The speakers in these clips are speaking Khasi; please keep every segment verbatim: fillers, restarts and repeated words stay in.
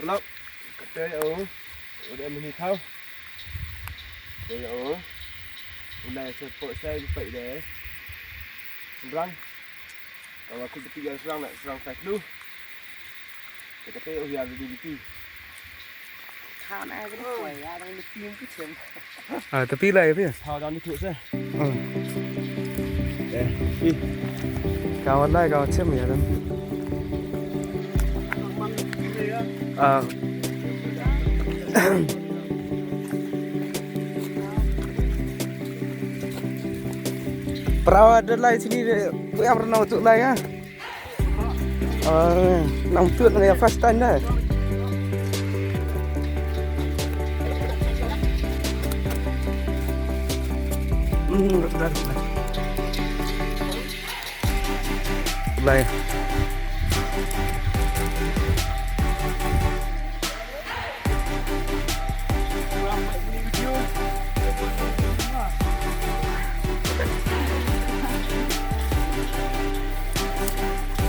Lok, kata o, udah mini tau. Kata o, udah support saya juga ide. Seberang. Kalau aku ketiga serang nak serang five lu. Kata o ya lebih gitu. Than ai ka dei poi, ïa dang dei tim ki chem. Ah, tapi lai phi. Thaw dang dei thuh se. Hmm. Eh, phi. Ka wan lai ka wan chem ïa dang. Ah. Pra wa da lai sini de, ku em rnau tu lai ya. Ah, nang tut nang ya first time da. Hmm, dah, dah. Lai.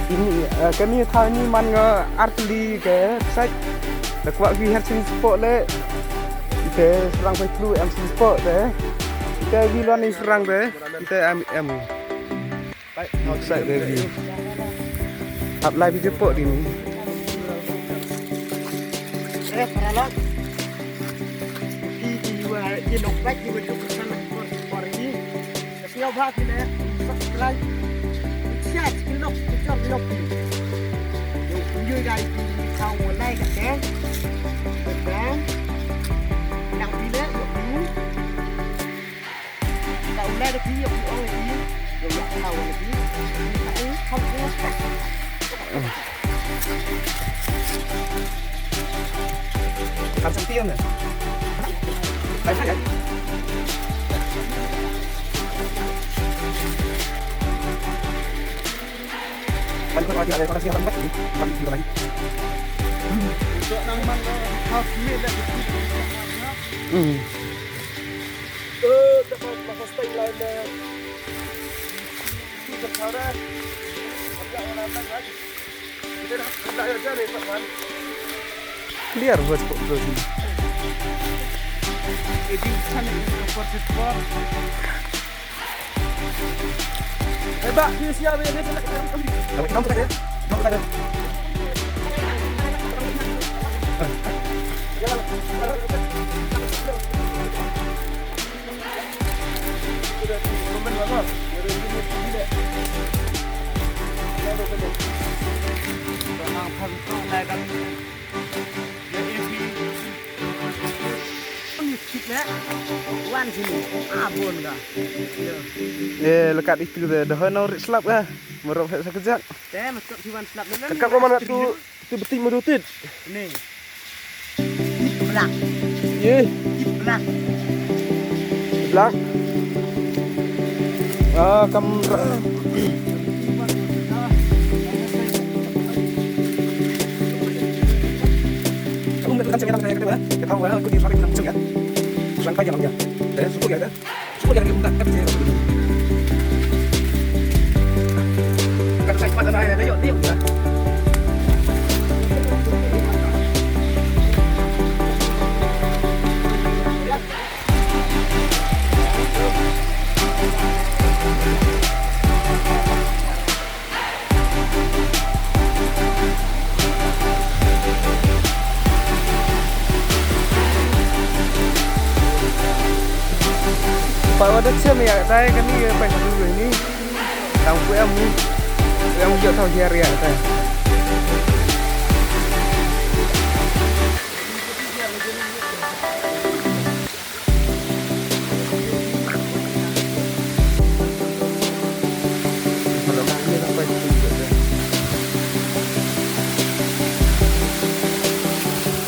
Ini, eh, kane thaw ini man nga artylli ke sait. Da kwah ki her sini sport le. Te serang pai through em sini sport te. Te bilon ni serang te. Te em, em. Excited lagi. Hap live video pok dini. Eh, para lok. Ki, ki, wa, ki nok baik, ki wa juk kesan, kor, kor ini. Sngewbha phi leh subscribe, share, ki lok, ki jor, ki lok phi. Yo, yo, guys, phi, phi, phi, phi, like, eh. Bye bye. Nang phi leh, yo, yo. Hmm. Clear voice kok terus ni. Eh, lekat itu deh, dah no rit slap kah? Merop hek sakejak. Te, masuk di wan slap dulu. Kakak roman waktu. Itu betul menurut. Ni. Blak. Ye. Blak. Blak. Ah, kam. Kamu nggak tekan cengkeh, tekan cengkeh, tekan cengkeh. Tekan, wah, aku di farid tekan cengkeh. Langkai jalan ya. Eh, suku ya, kan? Pawada siam ya, tai kani ya, pai satu ini. Tang ku em ni. Ku em jot tau hiar ya, tai.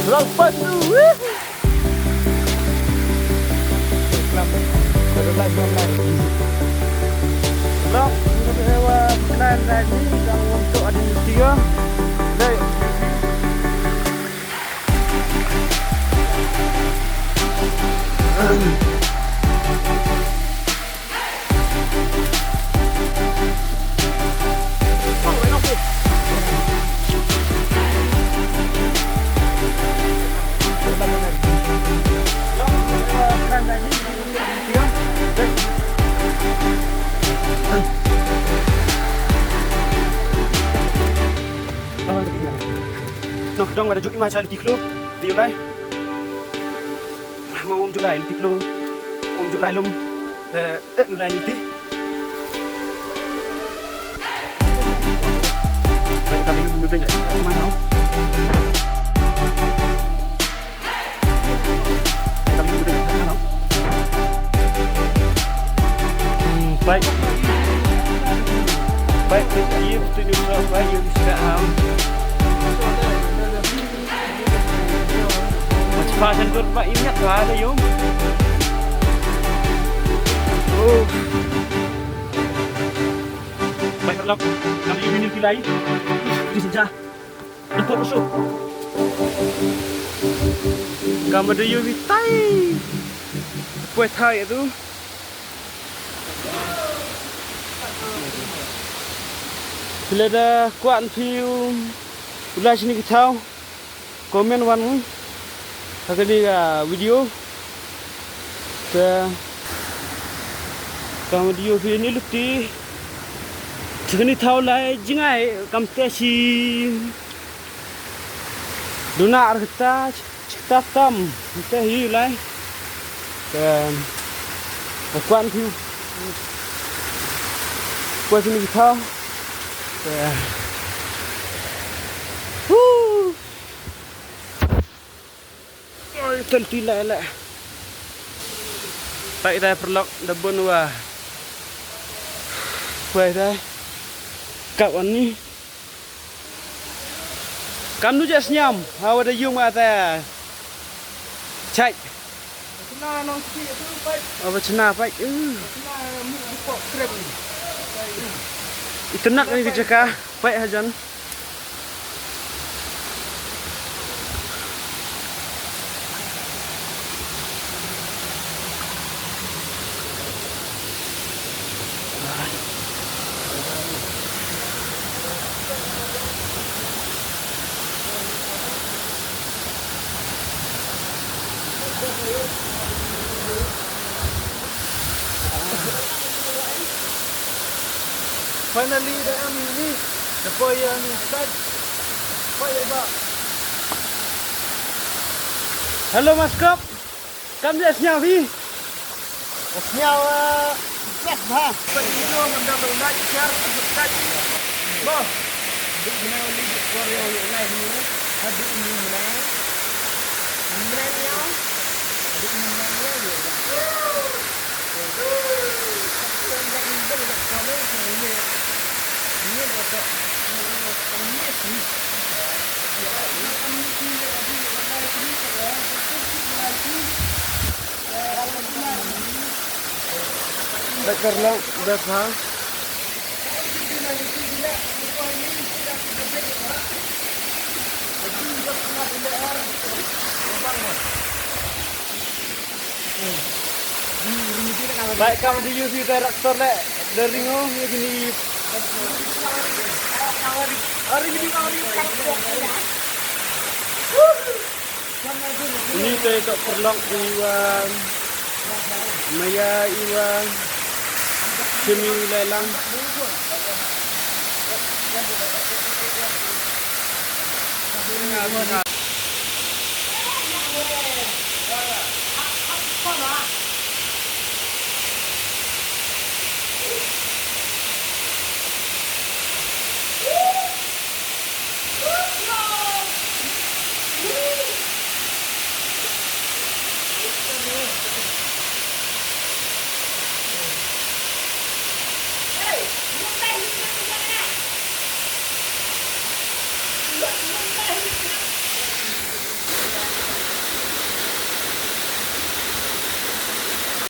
Long padu. Long, Dong wa da ju i ma cha liti klo. Ti u lai. Ma um ju lai liti klo. Um ju lai lum. Eh, eh, u lai liti. Baik, kami menunggu dengan mana? Hmm, baik. Baik, iya, betul juga. Baik, iya, bisa, ah. Macam mana tu, Pak? Ingat lah, ada, yum. Oh. Baik, kalau kami ini tidak, di sejak. Ka mada ïohi tai. Poi thai tu. Phi lada kwah phi u la shini ki thaw, comment wan ha kane ka video. Te ka video phi ni luti. Te kane thaw lai jingai kam te shi. Duna ar kata, kata tam, te hi lai. Te, te kwan thiu. Kwan sini kita. Te. Woo. Oi, tel ti lai lai. Pai dai perlok da bun wa. Pai dai. Kap wan ni. Kam nu jas nyam, hawa da yung ata. Chai. Chna nong chi tu pai. Aba chna pai. Uh. Chna mu ko krep. Itenak ni ki jaka, pai hajan. Finally, da am ini, da poi ya ni start. Poi ya ba. Hello, Maskop. Kam ïa sñiaw hi. Sñiaw, eh, best bha. Peit video mynta ba like, share, subscribe. Bo. Dik bnai li dik por yo yo lai ni. Hadik ni bnai. Bnai ni ya. Hadik ni bnai ni ya yo. Dak karlang dak ha. Baik, kam di U V director le, dari ngo, ini. Ini te tok perlok iwan. Maya iwan. Sini lelang.